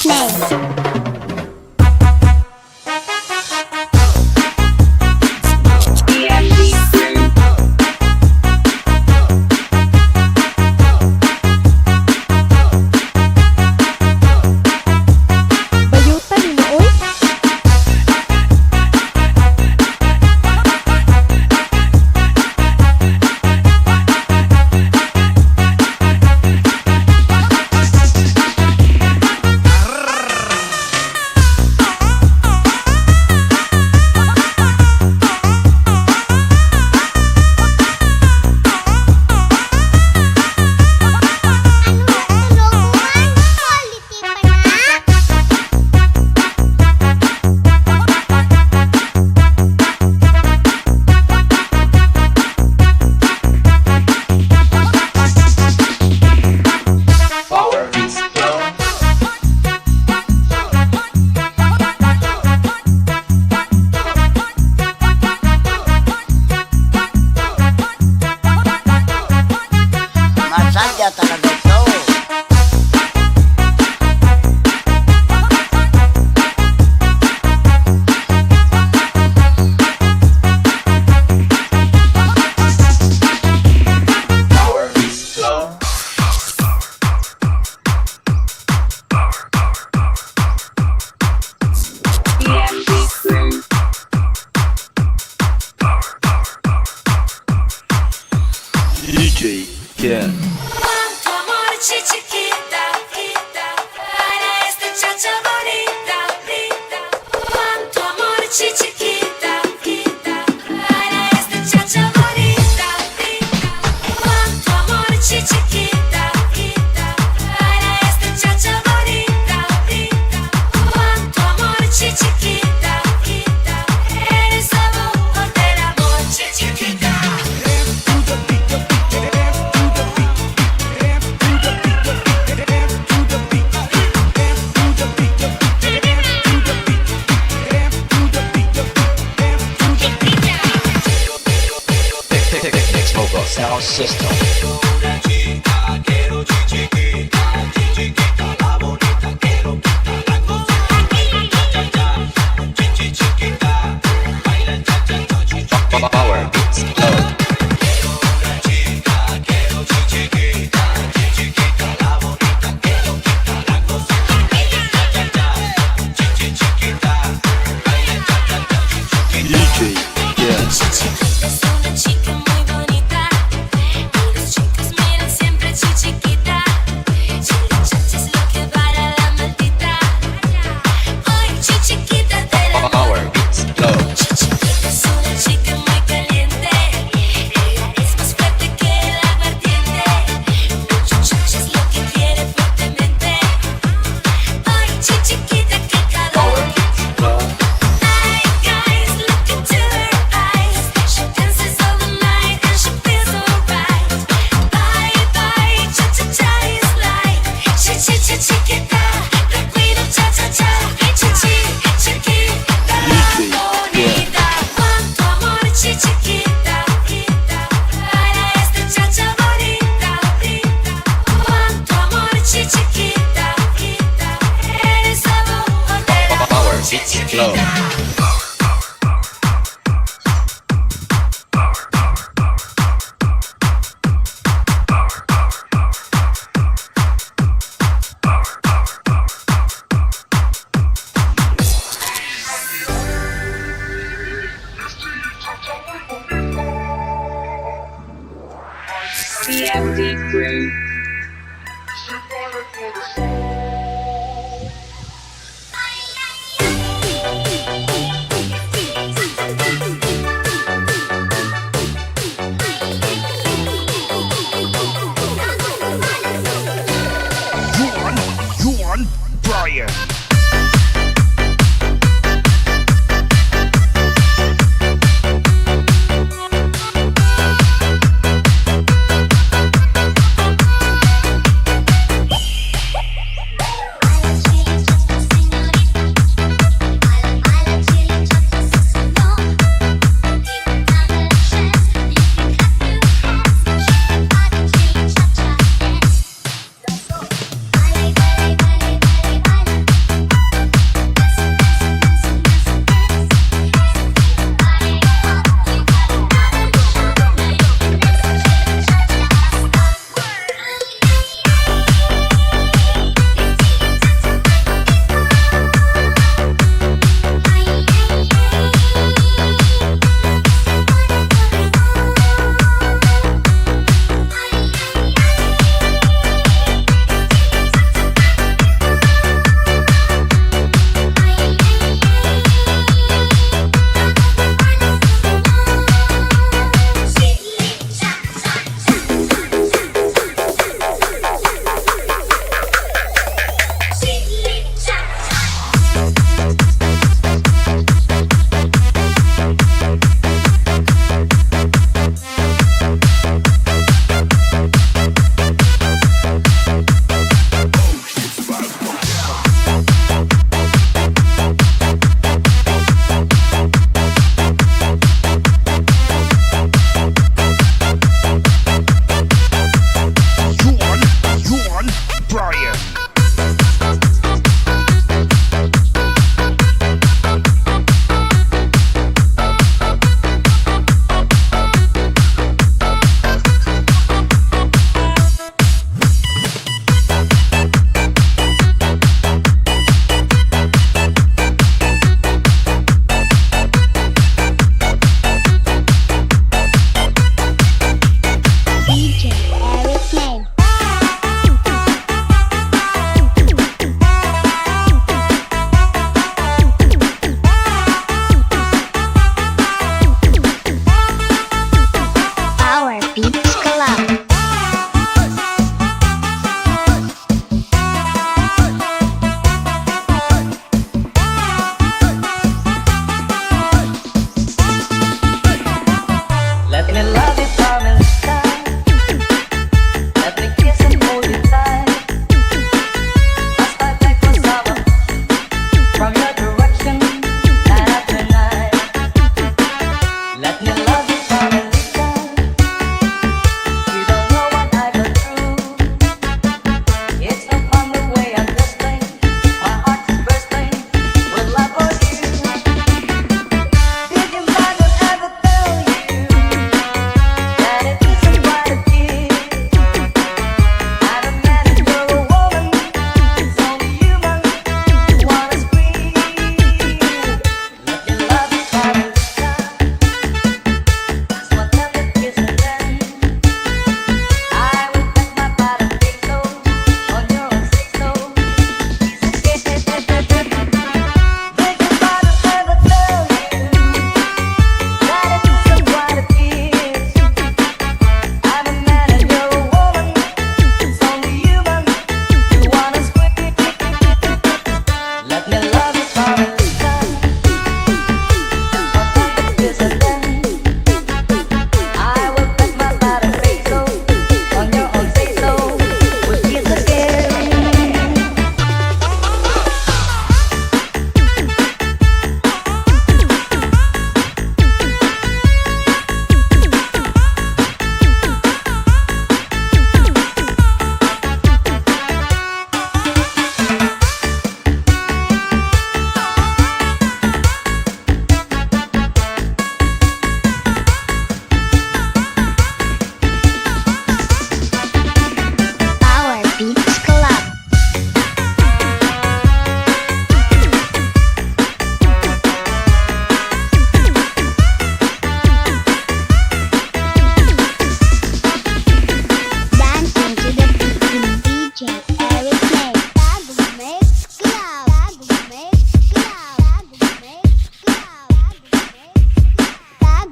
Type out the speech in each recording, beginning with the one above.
Play. BMD Crew. Bayuta ni mo, oy. Ano tulungan? Quality pa na? Power Beats Flow. Masadya talaga ito. Power Beats Flow. BMD Crew. DJ Ken. Cuánto amor, chiquita, quita, para esta chacha bonita, bonita. Cuánto amor, chiquita, quita, para esta chacha bonita, bonita. Cuánto amor, chiquita, quita, para esta chacha bonita, bonita. Cuánto amor, chiquita, quita, eres sabor del amor, chiquita. Mobile Sound System. Power Beats Flow. DJ Ken. Chiquita es una chica muy bonita y los chicos miran siempre chiquita. Chica es lo que para la maldita. Ay, chiquita del amor. Power Beats Flow. Chiquita es una chica muy caliente. Ella es más fuerte que el aguardiente. Mucho chacha es lo que quiere fuertemente. Ay, chiquita, qué calor. Flow. Hi guys, look into her eyes. She dances all the night and she feels alright. Bye bye, cha cha cha is like chi chi chi chiquita, the queen of cha cha cha, chi chi chiquita, la bonita. Cuánto amor, chi chiquita, quita, para esta chacha bonita, bonita. Cuánto amor, chi chiquita, quita, eres sabor del amor, Power Beats Flow. BMD Crew. Juan Bryan.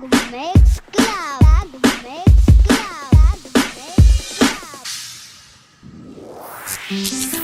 Mix Club. Mix Club. Mix Club.